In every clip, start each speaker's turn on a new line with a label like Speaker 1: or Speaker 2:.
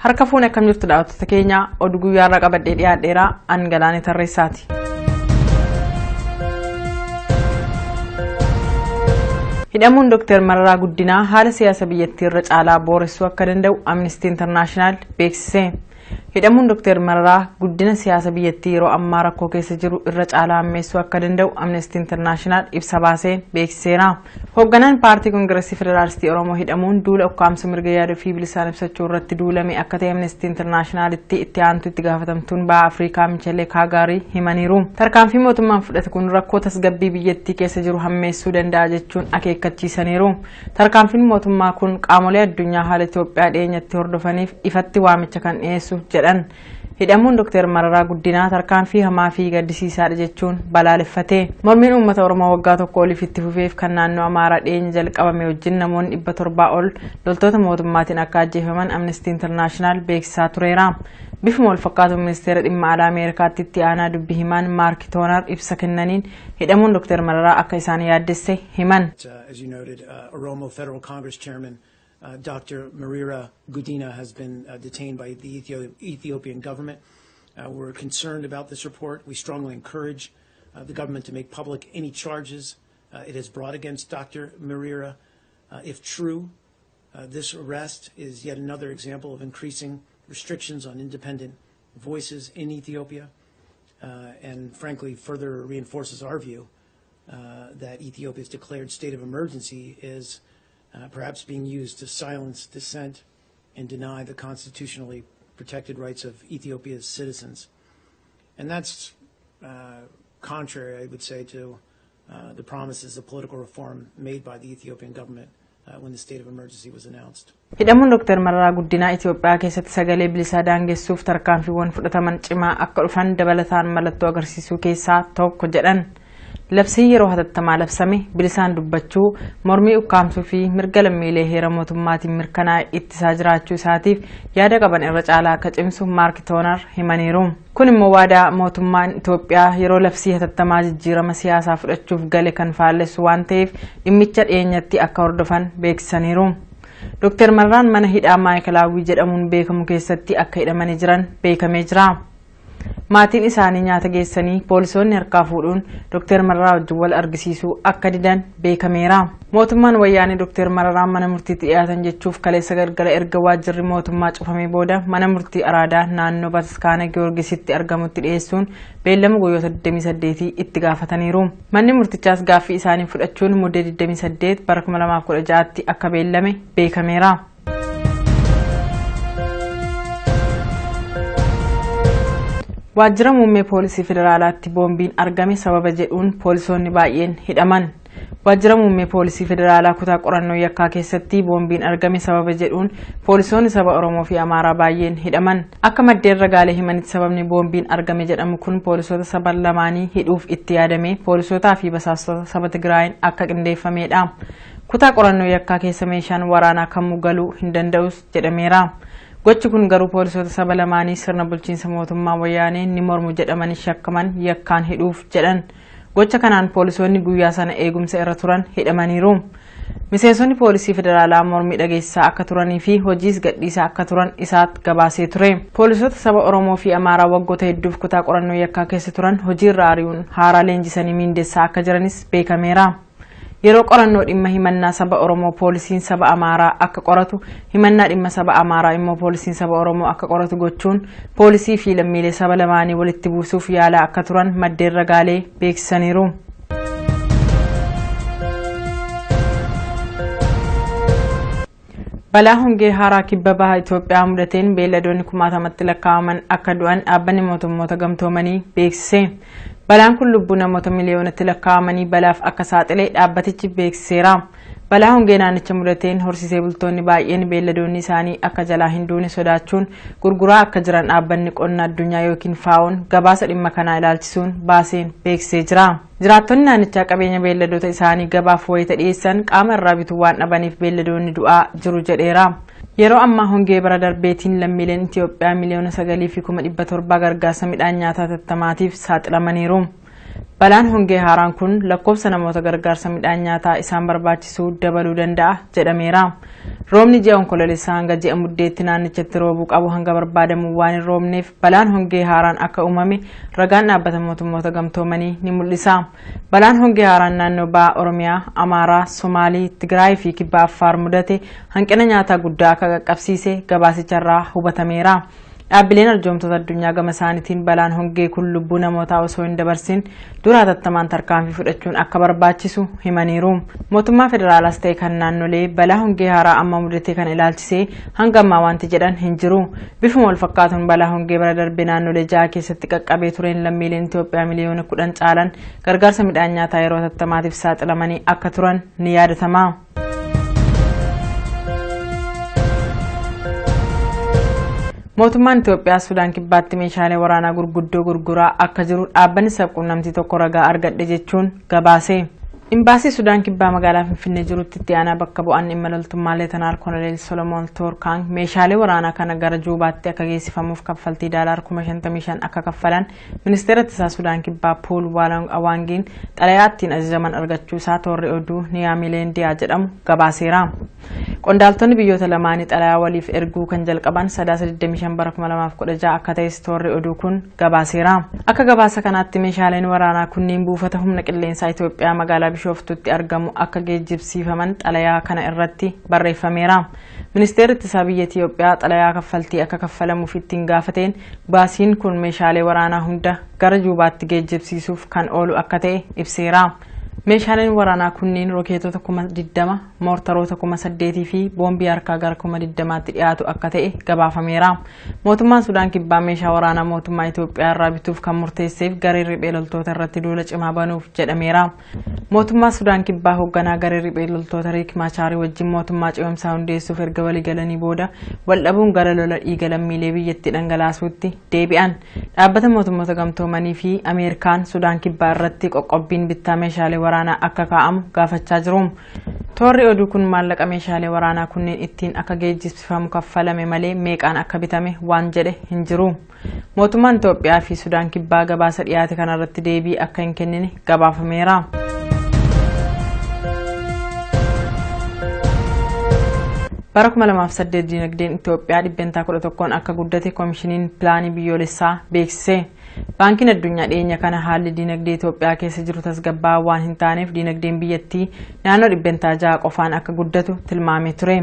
Speaker 1: Harka fuune akkam jirtu daawwattoota keenya oduu guyyaarraa qabadhee dhiyaadheera an Galaanee Tarreessaati. Hidhamuun Dr. Mararaa Guddinaa haala siyaasa biyyattii irra caalaa booressuu akka danda'u Amnesty International beeksise. Hidhamuun Dr. Mararaa guddina siyaasa biyyattii yeroo ammaa rakkoo keessa jiru irra caalaa hammeessuu akka danda'u Amnesty International ibsa baasee beeksiseera. Hoogganaan paartii Koongireesii Federaalistii Oromoo hidhamuun duula ukkaamsa mirga yaaduu fi bilisaan ibsachuu irratti duulame akka ta'e Amnesty Internationalitti itti aantu itti gaafatamtuun baha Afrikaa Michelee Kaagaarii himaniiru. Tarkaanfii mootummaan fudhate kun rakkoo tasgabbii biyyattii keessa jiru hammeessuu danda'a jechuun akeekkachiisaniiru. Tarkaanfiin mootummaa kun qaamolee addunyaa haala Itoophiyaa dhiyeenyatti hordofaniif ifatti waamicha kan dhiyeessu jedhan. Hidhamuun Dr. Mararaa Guddinaa tarkaanfii hamaa fi gaddisiisaadha jechuun balaaleffate. Mormiin uummata Oromoo waggaa tokko oliif itti fufeef kan naannoo Amaaraa dhiyeenya jalqabame wajjin namoonni 700 ol loltoota mootummaatiin akka ajjeefaman Amnesty International beeksisaa tureera. Bifuma wal fakkaatuun ministeera dhimma alaa Ameerikaatti itti aanaa dubbii himaan Maark Toonar ibsa kennaniin hidhamuun Dr. Mararaa akka isaan yaaddesse himan.
Speaker 2: As you noted, Oromo Federal Congress Chairman Dr. Merera Gudina has been detained by the Ethiopian government. We're concerned about this report. We strongly encourage the government to make public any charges it has brought against Dr. Merera. If true, this arrest is yet another example of increasing restrictions on independent voices in Ethiopia, and frankly further reinforces our view that Ethiopia's declared state of emergency is perhaps being used to silence dissent and deny the constitutionally protected rights of Ethiopia's citizens. And that's contrary, I would say, to the promises of political reform made by the Ethiopian government when the state of emergency was announced.
Speaker 1: Hidhamuun Dr. Mararaa Guddinaa Itoophiyaa keessatti sagalee bilisaa daangessuuf tarkaanfiiwwan fudhataman cimaa akka dhufan dabalataan mallattoo agarsiisuu keessaa tokko jedhan. Labsiin yeroo hatattamaa labsame bilisaan dubbachuu, mormii ukkaamsuu fi mirga lammiilee heera mootummaatiin mirkanaa'e ittisaa jiraachuu isaatiif yaada qaban irra caalaa akka cimsu Maark Toonar himaniiru. Kun immoo waadaa mootummaan Itoophiyaa yeroo labsii hatattamaa jijjiirama siyaasaa fudhachuuf gale kan faallessu waan ta'eef dhimmicha dhiyeenyatti akka hordofan beeksisaniiru. Dr. Mararaan mana hidhaa Maayikalaawwii jedhamuun beekamu keessatti akka hidhamanii jiran beekamee jira. Maatiin isaanii nyaata geessanii poolisoonni harkaa fuudhuun Dr. Mararaa wajjin wal argisiisuu akka didan beekameera. Mootummaan wayyaanee Dr. Mararaan mana murtiitti dhiyaatan jechuuf kaleessa galgala erga waajjirri mootummaa cufamee booda mana murtii Araadaa naannoo Bataskaana Giyoorgisitti argamutti dhiyeessuun beellama guyyoota 28 itti gaafataniiru. Manni murtichaas gaaffii isaanii fudhachuun muddee 28 bara 2016tti akka beellame beekameera. Waajjira muummee poolisii federaalaatti boombiin argame sababa jedhuun poolisoonni baay'een hidhaman. Waajjira muummee poolisii federaalaa kutaa qorannoo yakkaa keessatti boombiin argame sababa jedhuun poolisoonni saba Oromoo fi Amaaraa baay'een hidhaman. Akka maddeen ragaalee himanitti sababni boombiin argame jedhamu kun poolisoota saba lamaanii hidhuuf itti yaadame poolisootaa fi basaastota saba Tigraayin akka qindeeffamedha. Kutaa qorannoo yakkaa keessa meeshaan waraanaa kamuu galuu hin danda'us jedhameera. Gochi kun garuu poolisoota saba lamaanii sirna bulchiinsa mootummaa wayyaanee ni mormu jedhamanii shakkaman yakkaan hidhuuf jedhan. Gocha kanaan poolisoonni guyyaa sana eegumsa irra turan hidhamaniiru. Miseensonni poolisii federaalaa mormii dhageessisaa akka turanii fi hojiis gadhiisaa akka turan isaatti gabaasee ture. Poolisoota saba Oromoo fi Amaaraa waggoota hedduuf kutaa qorannoo yakkaa keessa turan hojiirra ari'uun haaraa leenjisanii miindessaa akka jiranis beekameera. Yeroo qorannoo dhimma himannaa saba Oromoo poolisiin saba Amaaraa akka qoratu, himannaa dhimma saba Amaaraa immoo poolisiin saba Oromoo akka qoratu gochuun poolisii fi lammiilee saba lamaanii walitti buusuuf yaalaa akka turan maddeen ragaalee beeksisaniiru. Balaa hongee haaraa kibba baha Itoophiyaa mudateen beelladoonni kumaatamatti lakkaa'aman akka du'an dhaabbanni mootummoota gamtoomanii beeksise. Balaan kun lubbuu namoota miliyoonatti lakkaa'amanii balaaf akka saaxile dhaabbatichi beeksiseera. Balaa hongee naannicha mudateen horsiisee bultoonni baay'een beelladoonni isaanii akka jalaa hin duune sodaachuun gurguraa akka jiran dhaabbanni qonna addunyaa yookiin faa'oon gabaasa dhimma kanaa ilaalchisuun baaseen beeksisee jira. Jiraattonni naannichaa qabeenya beelladoota isaanii gabaaf wayita dhiyeessan qaama irraa bituu waan dhabaniif beelladoonni du'aa jiru jedheera. Yeroo ammaa hongee bara darbeetiin lammiileen Itoophiyaa 9,700,000 gargaarsa midhaan nyaataa hatattamaatiif saaxilamaniiru. Balaan hongee haaraan kun lakkoofsa namoota gargaarsa midhaan nyaataa isaan barbaachisuu dabaluu danda'a jedhameera. Roobni ji'a Onkoloolessaa hanga ji'a Muddeetti naannichatti roobuu qabu hanga barbaadamu waan hin roobneef balaan hongee haaraan akka uumame ragaan dhaabbata mootummoota gamtoomanii ni mul'isa. Balaan hongee haaraan naannoo Baha Oromiyaa, Amaaraa, Somaalii, Tigraay fi Kibba Affaar mudate hanqina nyaataa guddaa akka qaqqabsiise gabaasicharraa hubatameera. Dhaabbileen arjoomtoota addunyaa gama isaaniitiin balaan hongee kun lubbuu namootaa osoo hin dabarsin dura hatattamaan tarkaanfii fudhachuun akka barbaachisu himaniiru. Mootummaa federaalaas ta'e kan naannolee balaa hongee haaraa amma mudate kan ilaalchisee hanga ammaa wanti jedhan hin jiru. Bifuma wal fakkaatuun balaa hongee bara darbe naannolee 6 keessatti qaqqabee tureen lammiileen Itoophiyaa miliyoona 10 caalan gargaarsa midhaan nyaataa yeroo hatattamaatiif saaxilamanii akka turan ni yaadatama. Mootummaan Itoophiyaa Sudaan Kibbaatti meeshaalee waraanaa gurguddoo gurguraa akka jiru dhaabbanni sabquunnamtii tokko ragaa argadhe jechuun gabaase. Imbaasii Sudaan Kibbaa magaalaa Finfinnee jirutti itti aanaa bakka bu'aan dhimma loltummaa Leetanaal Koloneel Solomoon Toorkaang meeshaalee waraanaa kana gara Juubaatti akka geessifamuuf kaffaltii daalaar 55,000 akka kaffalan ministeera ittisaa Sudaan Kibbaa Pool Waalong Awaangiin xalayaa ittiin ajajaman argachuu isaa toorri oduu Niyaamileen Diyaa jedhamu gabaaseera. Qondaaltonni biyyoota lamaanii xalayaa waliif erguu kan jalqaban Sadaasa 25 bara 2016 akka ta'es toorri oduu kun gabaaseera. Akka gabaasa kanaatti meeshaaleen waraanaa kunneen buufata humna qilleensaa Itoophiyaa magaalaa Bishooftutti argamu akka geejjibsiifaman xalayaa kana irratti barreeffameera. Ministeerri ittisaa biyya Itoophiyaa xalayaa kaffaltii akka kaffalamuuf ittiin gaafateen baasiin kun meeshaalee waraanaa hunda gara Juubaatti geejjibsiisuuf kan oolu akka ta'e ibseera. Meeshaaleen waraanaa kunneen rokeetota 20,000, moortaroota 8,000 fi boombii harkaa gara 20,000tti dhiyaatu akka ta'e gabaafameera. Mootummaan Sudaan Kibbaa meeshaa waraanaa mootummaa Itoophiyaa irraa bituuf kan murteesseef garee riphee loltoota irratti duula cimaa banuuf jedhameera. Mootummaa Sudaan Kibbaa hoogganaa garee riphee loltoota Riik Maachaarii wajjin mootummaa ce'umsaa hundeessuuf erga waliigalanii booda waldhabuun gara lola dhiiga lammiilee biyyattii dhangalaasuutti deebi'an. Dhaabbata mootummoota gamtoomanii fi Ameerikaan Sudaan Kibbaa irratti qoqqobbiin bittaa meeshaalee waraanaa akka kaa'amu gaafachaa jiru. Toorri oduu kun maallaqa meeshaalee waraanaa kunneen ittiin akka geejjibsiifamu kaffalame malee meeqaan akka bitame waan jedhe hin jiru. Mootummaan Itoophiyaa fi Sudaan Kibbaa gabaasa dhiyaate kanarratti deebii akka hin kennine gabaafameera. Bara 2008 dinagdeen Itoophiyaa 11% akka guddate koomishiniin pilaanii biyyoolessaa beeksise. Baankiin addunyaa dhiyeenya kana haalli dinagdee Itoophiyaa keessa jiru tasgabbaa'aa waan hin taaneef dinagdeen biyyattii naannoo 6% qofaan akka guddatu tilmaamee ture.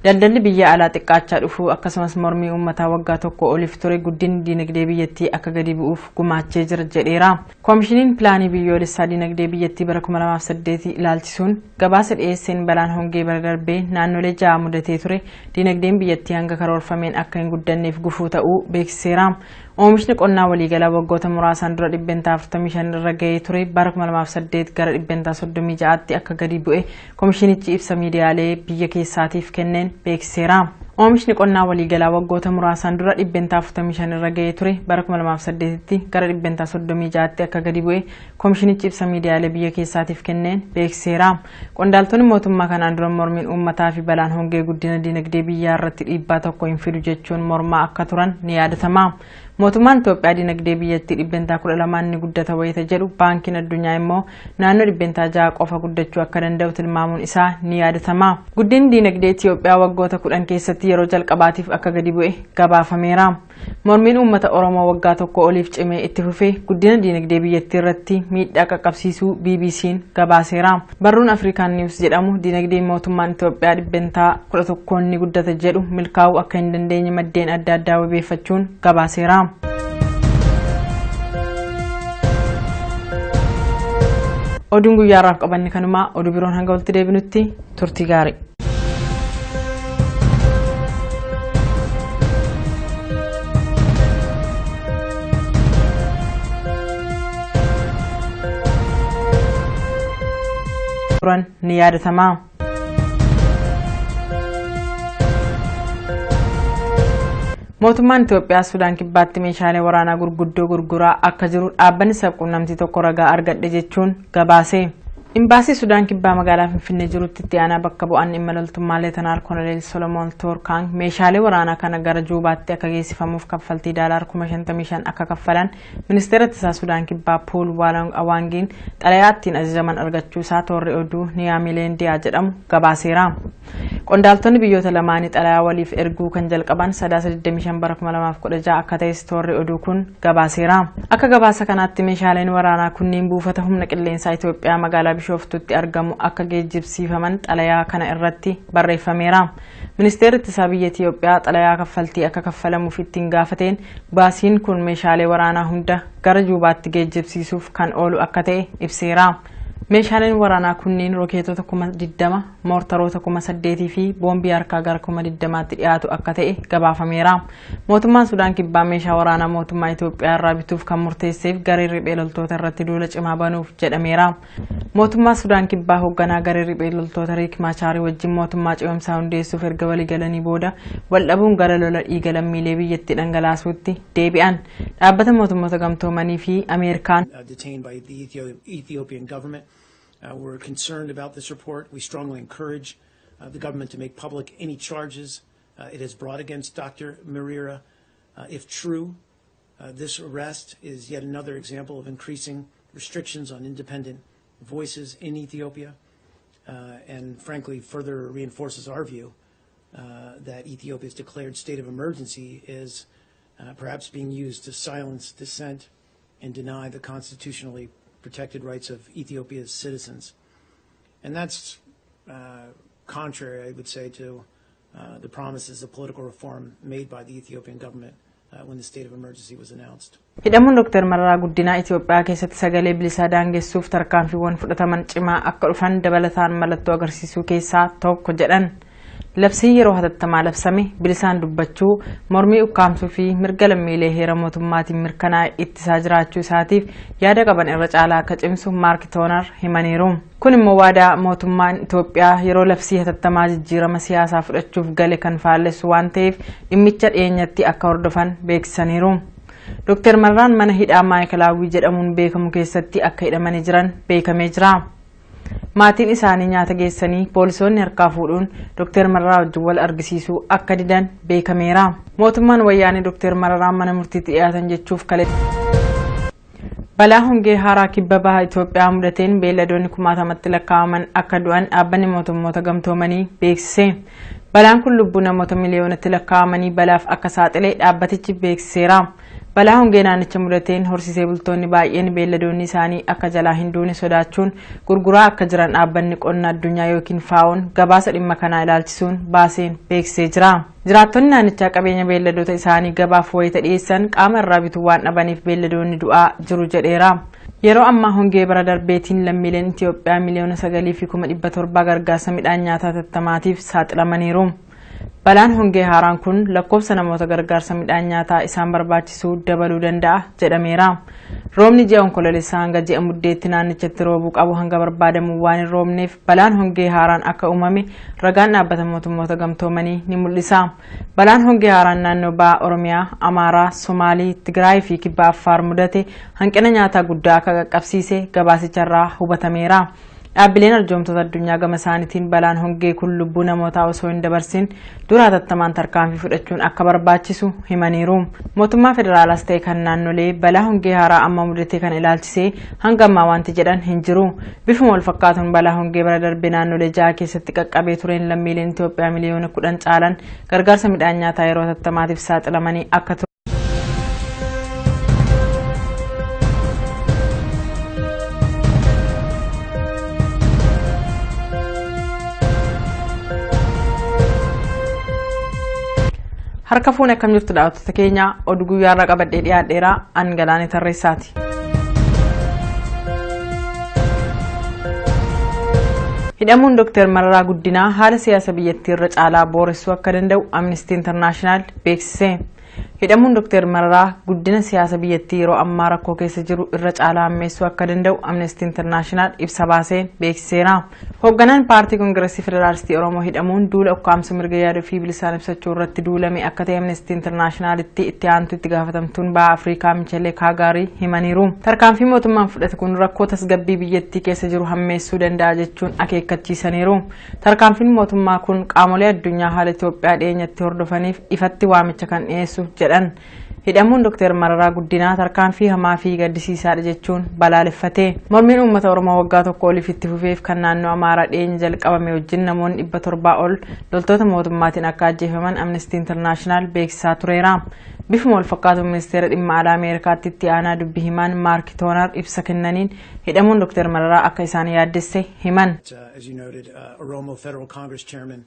Speaker 1: Daldalli biyya alaa xiqqaachaa dhufuu akkasumas mormii uummataa waggaa tokko oliif ture guddinni dinagdee biyyattii akka gadi bu'uuf gumaachee jira jedheera. Koomishiniin pilaanii biyyoolessaa dinagdee biyyattii bara 2008 ilaalchisuun gabaasa dhiyeesseen balaan hongee bara darbee naannolee 6 mudatee ture dinagdeen biyyattii hanga karoorfameen akka hin guddanneef gufuu ta'uu beeksiseera. Oomishni qonnaa waliigalaa waggoota muraasaan dura 45% irra gahee ture bara 2008 gara 36%tti akka gadi bu'e koomishinichi ibsa miidiyaalee biyya keessaatiif kenneen beeksiseera. Oomishni qonnaa waliigalaa waggoota muraasaan dura 45% irra gahee ture bara 2008tti gara 36%tti akka gadi bu'e koomishinichi ibsa miidiyaalee biyya keessaatiif kenneen beeksiseera. Qondaaltonni mootummaa kanaan dura mormiin uummataa fi balaan hongee guddina dinagdee biyyaa irratti dhiibbaa tokko hin fidu jechuun mormaa akka turan ni yaadatama. Mootummaan Itoophiyaa dinagdee biyyattii 12% ni guddata wayita jedhu baankiin addunyaa immoo naannoo 6% qofa guddachuu akka danda'u tilmaamuun isaa ni yaadatama. Guddinni dinagdee Itoophiyaa waggoota 10 keessatti yeroo jalqabaatiif akka gadi bu'e gabaafameera. Mormiin uummata Oromoo waggaa tokko oliif cimee itti fufee guddina dinagdee biyyattii irratti miidhaa qaqqabsiisuu BBC'n gabaaseera. Barruun Afrikaan Niwus jedhamu dinagdeen mootummaan Itoophiyaa 11% ni guddata jedhu milkaa'uu akka hin dandeenye maddeen adda addaa wabeeffachuun gabaaseera. Oduun guyyaa har'aaf qabanne kanumaa oduu biroon hanga walitti deebinutti turtii gaarii. Turan ni yaadatama. Mootummaan Itoophiyaa Sudaan Kibbaatti meeshaalee waraanaa gurguddoo gurguraa akka jiru dhaabbanni sabquunnamtii tokko ragaa argadhe jechuun gabaase. Imbaasii Sudaan Kibbaa magaalaa Finfinnee jirutti itti aanaa bakka bu'aan dhimma loltummaa Leetanaal Koloneel Solomoon Toorkaang meeshaalee waraanaa kana gara Juubaatti akka geessifamuuf kaffaltii daalaar 55,000 akka kaffalan ministeera ittisaa Sudaan Kibbaa Pool Awaangiin xalayaa ittiin ajajaman argachuu isaa toorri oduu Niyaamileendiyaa jedhamu gabaaseera. Qondaaltonni biyyoota lamaanii xalayaa waliif erguu kan jalqaban Sadaasa 25 bara 2016 akka ta'es toorri oduu kun gabaaseera. Akka gabaasa kanaatti meeshaaleen waraanaa kunneen buufata humna qilleensaa Itoophiyaa magaalaa Bishooftutti argamu akka geejjibsiifaman xalayaa kana irratti barreeffameera. Ministeerri ittisaa biyya Itoophiyaa xalayaa kaffaltii akka kaffalamuuf ittiin gaafateen baasiin kun meeshaalee waraanaa hunda gara Juubaatti geejjibsiisuuf kan oolu akka ta'e ibseera. Meeshaaleen waraanaa kunneen rokeetota 20,000, moortaroota 8,000 fi boombii harkaa gara 20,000tti dhiyaatu akka ta'e gabaafameera. Mootummaan Sudaan Kibbaa meeshaa waraanaa mootummaa Itoophiyaa irraa bituuf kan murteesseef garee riphee loltoota irratti duula cimaa banuuf jedhameera. Mootummaa Sudaan Kibbaa hoogganaa garee riphee loltoota Riik Maachaarii wajjin mootummaa ce'umsaa hundeessuuf erga waliigalanii booda waldhabuun gara lola dhiiga lammiilee biyyattii dhangalaasuutti deebi'an. Dhaabbata mootummoota gamtoomanii fi Ameerikaan
Speaker 2: detained by the Ethiopian government. We're concerned about this report. We strongly encourage the government to make public any charges it has brought against Dr. Merera. If true, this arrest is yet another example of increasing restrictions on independent voices in Ethiopia, and frankly further reinforces our view that Ethiopia's declared state of emergency is perhaps being used to silence dissent and deny the constitutionally protected rights of Ethiopia's citizens. And that's contrary, I would say, to the promises of political reform made by the Ethiopian government when the state of emergency was announced.
Speaker 1: Hidhamuun Dr. Mararaa Guddinaa Itoophiyaa keessatti sagalee bilisaa daangessuuf tarkaanfiiwwan fudhataman cimaa akka dhufan dabalataan mallattoo agarsiisuu keessaa tokko jedhan. Labsiin yeroo hatattamaa labsame bilisaan dubbachuu, mormii ukkaamsuu fi mirga lammiilee heera mootummaatiin mirkanaa'e ittisaa jiraachuu isaatiif yaada qaban irra caalaa akka cimsu Maark Toonar himaniiru. Kun immoo waadaa mootummaan Itoophiyaa yeroo labsii hatattamaa jijjiirama siyaasaa fudhachuuf gale kan faallessu waan ta'eef dhimmicha dhiyeenyatti akka hordofan beeksisaniiru. Dr. Mararaan mana hidhaa Maayikalaawwii jedhamuun beekamu keessatti akka hidhamanii jiran beekamee jira. Maatiin isaanii nyaata geessanii poolisoonni harkaa fuudhuun Dr. Mararaa wajjin wal argisiisuu akka didan beekameera. Mootummaan wayyaanee Dr. Mararaan mana murtiitti dhiyaatan jechuuf kale. Balaa hongee haaraa kibba baha Itoophiyaa mudateen beelladoonni kumaatamatti lakkaa'aman akka du'an dhaabbanni mootummoota gamtoomanii beeksise. Balaan kun lubbuu namoota miliyoonatti lakkaa'amanii balaaf akka saaxile dhaabbatichi beeksiseera. Balaa hongee naannicha mudateen horsiisee bultoonni baay'een beelladoonni isaanii akka jalaa hin duune sodaachuun gurguraa akka jiran dhaabbanni qonna addunyaa yookiin faa'oon gabaasa dhimma kanaa ilaalchisuun baaseen beeksisee jira. Jiraattonni naannichaa qabeenya beelladoota isaanii gabaaf wayita dhiyeessan qaama irraa bituu waan dhabaniif beelladoonni du'aa jiru jedheera. Yeroo ammaa hongee bara darbeetiin lammiileen Itoophiyaa 9,700,000 gargaarsa midhaan nyaataa hatattamaatiif saaxilamaniiru. Balaan hongee haaraan kun lakkoofsa namoota gargaarsa midhaan nyaataa isaan barbaachisuu dabaluu danda'a jedhameera. Roobni ji'a Onkoloolessaa hanga ji'a Muddeetti naannichatti roobuu qabu hanga barbaadamu waan hin roobneef balaan hongee haaraan akka uumame ragaan dhaabbata mootummoota gamtoomanii ni mul'isa. Balaan hongee haaraan naannoo baha Oromiyaa, Amaaraa, Somaalii, Tigraay fi kibba Affaar mudate hanqina nyaataa guddaa akka qaqqabsiise gabaasicharraa hubatameera. Dhaabbileen arjoomtoota addunyaa gama isaaniitiin balaan hongee kun lubbuu namootaa osoo hin dabarsin dura hatattamaan tarkaanfii fudhachuun akka barbaachisu himaniiru. Mootummaa federaalaas ta'e kan naannolee balaa hongee haaraa amma mudate kan ilaalchisee hanga ammaa wanti jedhan hin jiru. Bifuma wal fakkaatuun balaa hongee bara darbe naannolee 6 keessatti qaqqabee tureen lammiileen Itoophiyaa 10 miliyoona caalan gargaarsa midhaan nyaataa yeroo hatattamaatiif saaxilamanii akka turan. Harka fuune akkam jirtu daawwattoota keenya, oduu guyyaarraa qabadhee dhiyaadheera, an Galaanee Tarreessaati. Hidhamuun Dr. Mararaa Guddinaa haala siyaasa biyyattii irra caalaa booressuu akka danda'u Amnesty International beeksise. Hidhamuun Dr. Mararaa guddina siyaasa biyyattii yeroo ammaa rakkoo keessa jiru irra caalaa hammeessuu akka danda'u Amnesty International ibsa baasee beeksiseera. Hoogganaan paartii Koongireesii Federaalistii Oromoo hidhamuun duula ukkaamsa mirga yaaduu fi bilisaan ibsachuu irratti duulame akka ta'e Amnesty Internationalitti itti aantu itti gaafatamtuun baha Afrikaa Michelee Kaagaarii himaniiru. Tarkaanfii mootummaan fudhate kun rakkoo tasgabbii biyyattii keessa jiru hammeessuu danda'a jechuun akeekkachiisaniiru. Tarkaanfiin mootummaa kun qaamolee addunyaa haala Itoophiyaa dhiyeenyatti hordofaniif ifatti waamicha kan dhiyeessu jedhan. Hidhamuun Dr. Mararaa Guddinaa tarkaanfii hamaa fi gaddisiisaadha jechuun balaaleffate. Mormiin uummata Oromoo waggaa tokko oliif itti fufeef kan naannoo Amaaraa dhiyeenya jalqabame wajjin namoonni 700 ol loltoota mootummaatiin akka ajjeefaman Amnesty International beeksisaa tureera. Bifuma wal fakkaatuun ministeera dhimma alaa Ameerikaatti itti aanaa dubbi himaan Maark Toonar ibsa kennaniin hidhamuun Dr. Mararaa akka isaan yaaddesse himan.
Speaker 2: As you noted, Oromo Federal Congress Chairman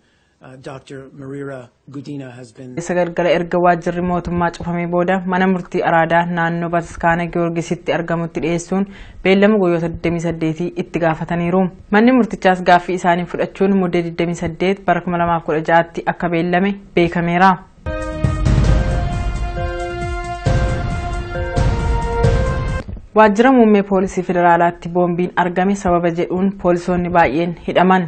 Speaker 2: Dr. Marira Gudina has been
Speaker 1: Isa galgala erga waajjirri mootummaa cufamee booda mana murtii Araadaa naannoo Bataskaana Giyoorgisitti argamutti dhiyeessuun beellama guyyoota 28 itti gaafataniiru. Manni murtichaas gaaffii isaanii fudhachuun muddee 28 bara 2016tti akka beellame beekameera. Waajjira muummee poolisii federaalaatti boombiin argame sababa jedhuun poolisoonni baay'een hidhaman.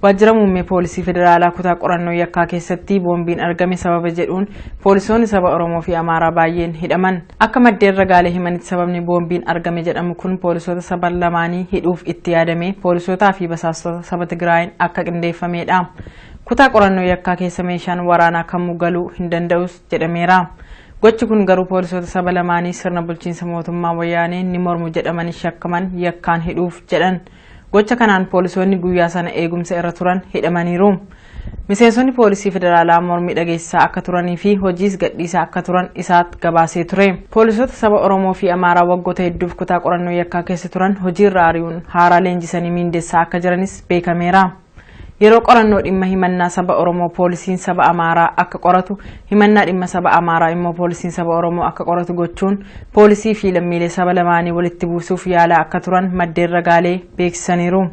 Speaker 1: Waajjira muummee poolisii federaalaa kutaa qorannoo yakkaa keessatti boombiin argame sababa jedhuun poolisoonni saba Oromoo fi Amaaraa baay'een hidhaman. Akka maddeen ragaalee himanitti sababni boombiin argame jedhamu kun poolisoota saba lamaanii hidhuuf itti yaadame poolisootaa fi basaastota saba Tigraayin akka qindeeffamedha. Kutaa qorannoo yakkaa keessa meeshaan waraanaa kamuu galuu hin danda'us jedhameera. Gochi kun garuu poolisoota saba lamaanii sirna bulchiinsa mootummaa wayyaanee ni mormu jedhamanii shakkaman yakkaan hidhuuf jedhan. Gocha kanaan poolisoonni guyyaa sana eegumsa irra turan hidhamaniiru. Miseensonni poolisii federaalaa mormii dhageessisaa akka turanii fi hojiis gadhiisaa akka turan isaatti gabaasee ture. Poolisoota saba Oromoo fi Amaaraa waggoota hedduuf kutaa qorannoo yakkaa keessa turan hojiirra ari'uun haaraa leenjisanii miindeessaa akka jiranis beekameera. Yeroo qorannoo dhimma himannaa saba Oromoo poolisiin saba Amaaraa akka qoratu, himannaa dhimma saba Amaaraa immoo poolisiin saba Oromoo akka qoratu gochuun poolisii fi lammiilee saba lamaanii walitti buusuuf yaalaa akka turan maddeen ragaalee beeksisaniiru.